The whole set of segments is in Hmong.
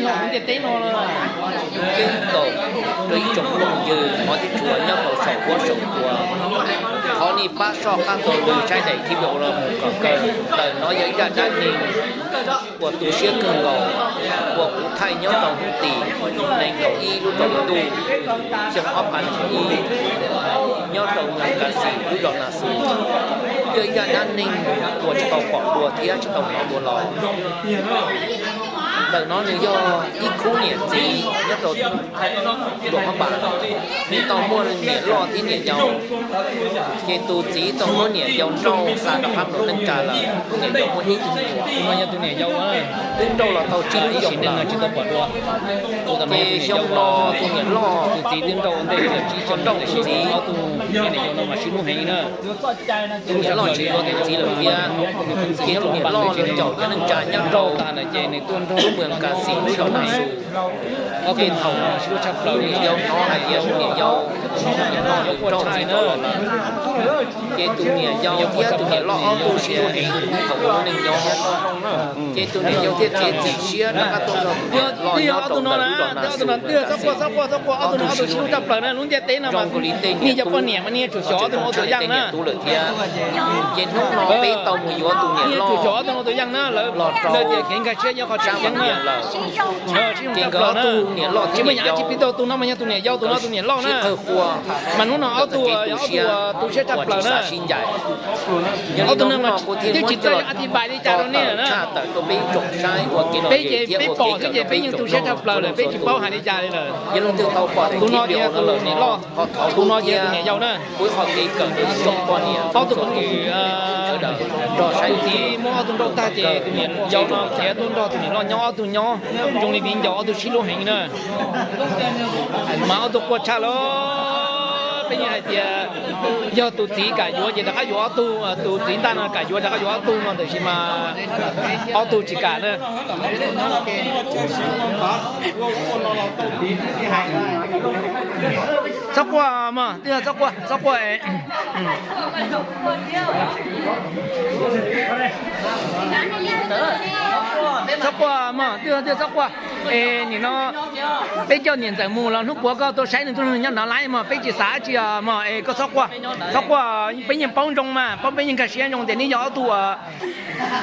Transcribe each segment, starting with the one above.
Ntiaj teb no, ceeb toom rau ib tsoom phooj ywg hmov thiab tshua nyob rau saum huab saum cua, thov nej pab soj qab taug lw saib daim video no mus kom kawg. Ntawm no yog ib zaj dab neeg uas tu siab kawg nkaus uas kuv thaij nyob rau hnub tim nees nkaum ib lub rau hli ntuj xyoo ob phav nees nkaum ib nyob rau Nkas Xis lub zos Nas Xus. Yog ib zaj dab neeg uas tsis tau pom dua thiab tsis tau hnov dua los. Ntawm no nws yog ib khub niam txiv nyob rau Luam Phab Npas, nws tau muaj niam loj thiab niam yau. Ces tus txiv tau muab niam yau nrauj xa rov qab rau neej tsa lawm. Tus niam yau muaj ib tug nyuam, tus no yog tus niam yau, twb nrauj los tau tsib xyoos lawm. Ces xyoo no tus niam loj, tus txiv twb nrauj ua ntej tsib xyoos, tus txiv, tus niam yau no mas sib hlub heev na. Tus niam loj tsis yuav tus txiv lawm thiab, ces tus niam loj nws caum cov neej tsa nyob rau lub moos Nkas Xis lub zos Nas Xus. Ces thaum tus niam yau hnov hais tias tus niam yau, tus niam loj nws rauj txiv tau los lawm, ces tus niam yau thiab tus niam loj ob tug sib hlub heev thaum ua lub neej nyob. Ces tus niam yau thiaj txiav txim siab rov qab tuaj nrog tus niam loj nyob rau ntawm lub zos Nas Xus, ob tug sib hlub tshaj plaws na. Lub ntiaj teb no mas nej cov poj niam mas nej yuav tsum xyov ob tug no ua tus yaj na. Ces hnub no peb tau mus yuav tus niam loj los rau sab Vaj Vias lawm. Ces nkawd ob tug niam loj thiab niam yau, tus no mas yog tus niam yau, tus no tus niam loj na. Mas hnub no ob tug, ob tug tu siab tshaj plaws na. Yog li no hnub no kuv thiaj muab coj los tso tawm rau peb tsoom saib ua kev lom zem thiab ua kev kawm rau peb tsoom mloog txhua leej txhua tus. Yog leej twg tau pom tus no ces yog tus niam loj, tus no ces yog tus niam yau na. Kuv ho kev kawm rau tsoom poj niam, ob tug phooj ywg sawv daws nrog saib. Tus txiv muab ob tug nrauj tag ces tus niam yau no khiav tuaj nrog tus niam loj nyob, ob tug nyob zoo li viv ncaus, ob tug sib hlub heev na. Mas ob tug quaj tshaj lawm. Peb yeej hais tias yog tus txiv kam yuav ces rov qab yuav ob tug, tus txiv ntag no kam yuav rov qab yuav ob tug no, tiam sis mas ob tug tsis kam na. Txhob quaj mog, twb txhob quaj, txhob quaj. Txhob quaj mog, twb twb txhob quaj. Es nim no peb coj niam ntxawm mus los hnub puav koj tuaj saib nws, tuaj nyob nov laib mog, peb tsis xav dab tsi os mog, es koj txhob quaj, txhob quaj. Peb yeej paub zoo mas, paub, peb yeej nkag siab zoo tias neb yog ob tug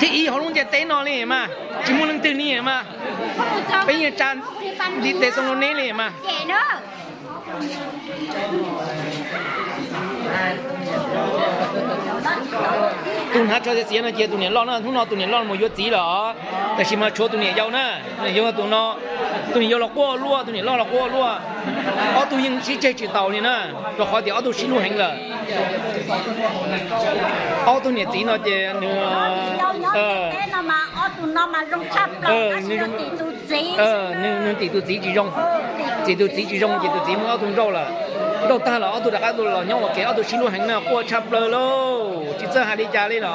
thib ib hauv lub ntiaj teb no li mas, tsis muaj leej twg li mas. Peb yeej tsa ntiv tes xoo rau neb li mas. Tus hnav tsho xiav xiav no ces tus niam loj na, hnub no tus niam loj mus yuav txiv lawm os, tiam sis mas tshuav tus niam yau na, tus niam yau tus no, tus niam yau los quaj luaj, tus niam loj los quaj luaj, ob tug yeej sib tseg tsis taus li na, rau qhov tias ob tug sib hlub heev lawm. Ob tug niam txiv no ces nws, nws, nws tim tus txiv tsis zoo, tim tus txiv tsis zoo ces tus txiv muab ob tug nrauj lawm. Nrauj tag los ob tug rov qab los nyob ua ke, ob tug sib hlub heev na, quaj tshaj plaws lauj, tsis txawj hais li cas li los.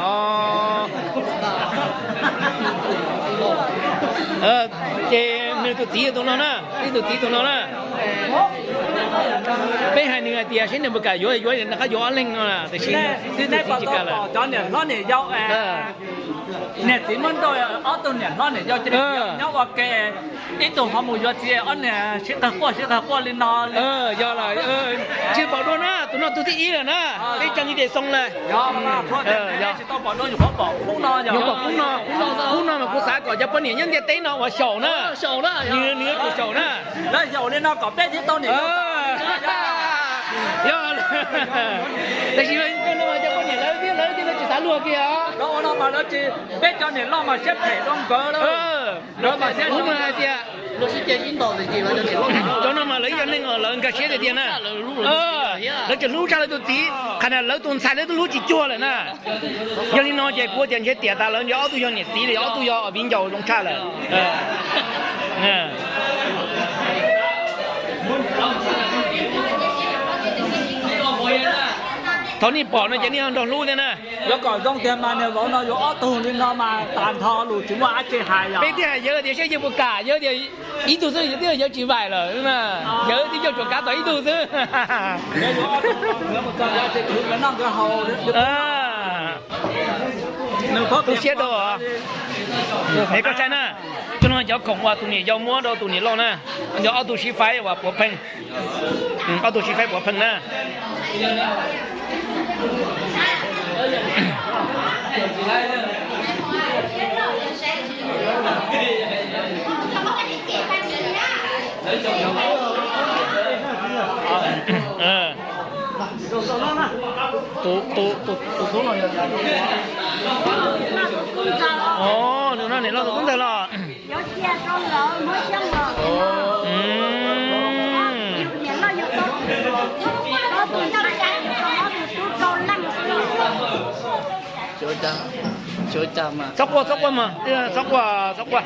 Ces nws tus txiv tus no na, ib tus txiv tus no na. Peb hais nws hais tias seb nws puas kam yuav, yuav rov qab yuav ob leeg no, tiam sis nws tus txiv tsis kam lawm. Cov niam hlob niam yau, niam txiv muab nrauj, ob tug niam hlob niam yau cia li nyob ua ke, ib tug ho mus yuav txiv, ob niag sib qawg quaj sib qawg quaj li no. Yog lawm, tsis pom dua na, tus no tus thib ib lawm na, peb tsa ntiv tes xoo lawm. Tsis tau pom dua, nyuam qhuav pom khub no, nyuam qhuav pom khub no, khub no mas kuv xav kom cov poj niam nyob ntiaj teb no uas xyaum na, nws yuav tsum xyaum na. Lawv xyaum li no kom peb thiaj tau niam. Yog, tab sis cov poj niam lawv thiab lawv thiaj tsis xav luag kiag os. Ua no mas lawv tsis, peb cov niam loj mas siab phem rau nkawd lawm. Kuv mas hais tias cov no mas lawv ib co neeg os, lawv nkag siab tiag tiag na. Lawv tseem hlub tshaj lawv tus txiv, qhov na lawv tus ntxhais lawv twb hlub tsis cuag lawm na. Yog li no ces kuv tias ntshe tiam tas lawv ob tug yog niam txiv li, ob tug yog viv ncaus zoo tshaj lawm. Thaum nej pom no ces nej nrog hlub thiab na. Yuav kom zoo tiag mas niag vauv no yuav ob tug li no mas tag nrho lus tsis muaj dab tsi hais. Peb thiaj hais yawg tias saib yawg puas kam, yawg tias ib tug xwb, yawg twb yawg tsis vaim lawm, yawg twb coj tsuas kav tau ib tug xwb. Tu siab rau. Es koj saib na, cov no cov khoom uas tus niam yau muab rau tus niam loj na, yog ob tug sib faib uas puav pheej, ob tug sib faib puav pheej na. Tus, tus, tus, tus tub no yog, o, nws no niam loj tus tub ntxawg los. Txhob quaj, txhob quaj mog, txhob quaj, txhob quaj.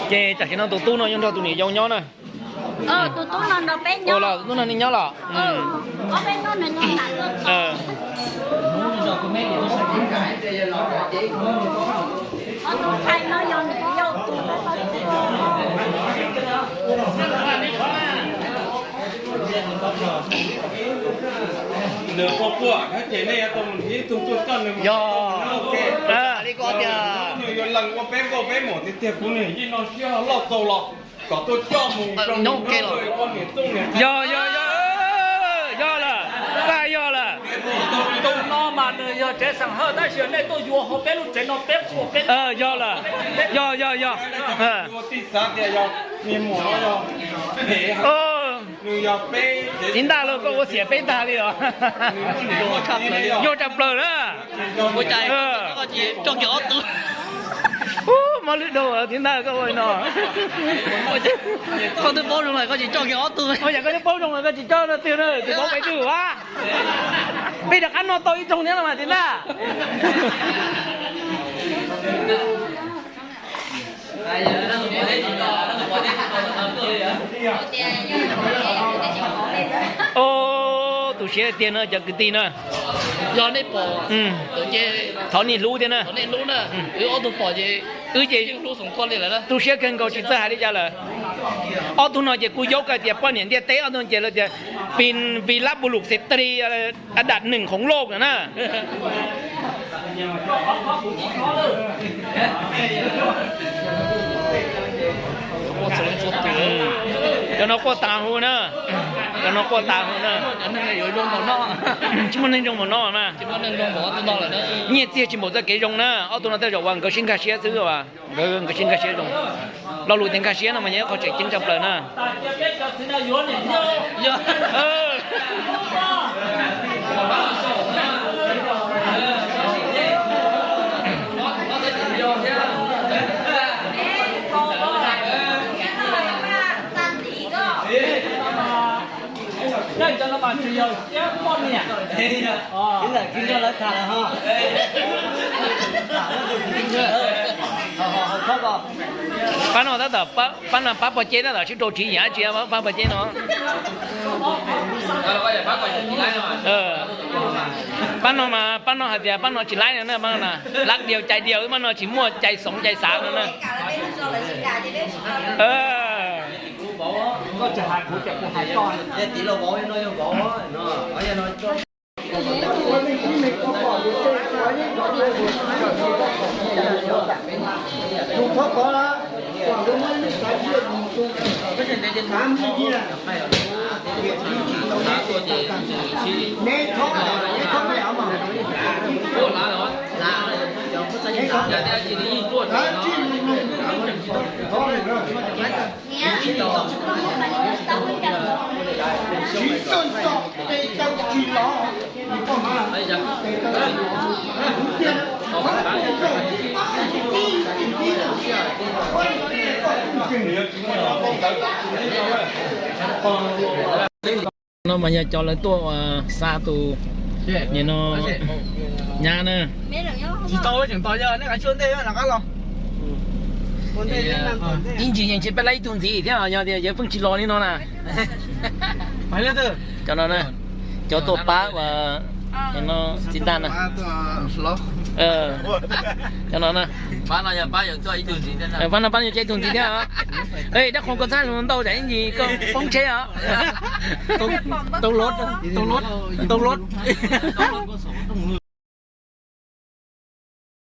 Ces tam sim no tus tub no yuav nrog tus niam yau nyob na. Tus tub no nyob los? Nws quaj quaj, ces nej yuav tau mus nrhiav ib tug tuaj coj nws mus. Yog li ko tiag. Nws yuav lees ua peb nkauj peb muam tiag tiag, kuv niag yij no siab loj txaus los kom tuaj coj mus rau nyob ua ke los. Yog, yog, yog, yog lawm, yog lawm. Tus no mas nws yog tsev xeem Hawj tab sis nej tuaj yuav hauv peb lub tsev no peb quaj peb. Yog lawm, yog, yog, yog. Tij xav tias yog niag muam no yog phem, nws yog peb txiv ntaj los koj ua xiam peb tag li os. Nyuaj tshaj plaws na. Ua cas koj tsis coj kiag ob tug? Mob lwj dhau txiv ntaj koj ua no. Koj twb paub zoo lawm koj tsis coj kiag ob tug. Ua cas koj twb paub zoo lawm koj tsis coj no twg na, tus paub peb twg a? Peb rov qab noj tau ib rooj thiab no mas txiv ntaj. O, tu siab tiag no cov kwv tij na. Yog nej pom, thov nej hlub thiab na. Wb ob tug pom ces wb ces tu siab kawg nkaus tsis txawj hais li cas lawm. Ob tug no ces kuj yog hais tias poj niam ntiaj teb ob tug ces lawv tias pis vi lab bu lum xes tari a dam neeg khoov loj na. Cov no quaj tas hu na, cov no quaj tas hu na. Tsis muaj neeg zoo npaum no na. Nyiaj txiag tsis npaum txoj kev zoo na, ob tug no tej zaum uas nkawd sib nkag siab xwb as. Nkawd, nkawd sib nkag siab zoo. Lo lus tias nkag siab no mas yog ib qho tseem ceeb tshaj plaws na. Pab no tab tom, pab no pab pog ceb tab tom sib rau tsiv yam dab tsi pab pog ceb no. Pab no mas pab no hais tias pab no tsis laib no na, pab no na, lab diaus cai diaus, pab no tsis muaj cai xoov cai xav no na. No mas yog cov lawv tuaj ua xa tus nim no nyab na. Tsis tau, tseem tos yog nej qab tshuaj ntej rov qab los. Ib ntsis yeej tsis peb laib ib tug ntxiv thiab, yog tias yawg pheej tsis los li no na. Cov no na, cov tuaj pab ua no txiv ntaj na. Cov no na. Pab no pab yuav coj ib tug ntxiv thiab. Dab qhuas koj txhaj hluas ntau tsam ib ntsis koj poob tsheb os. Tau lov, tau lov, tau lov.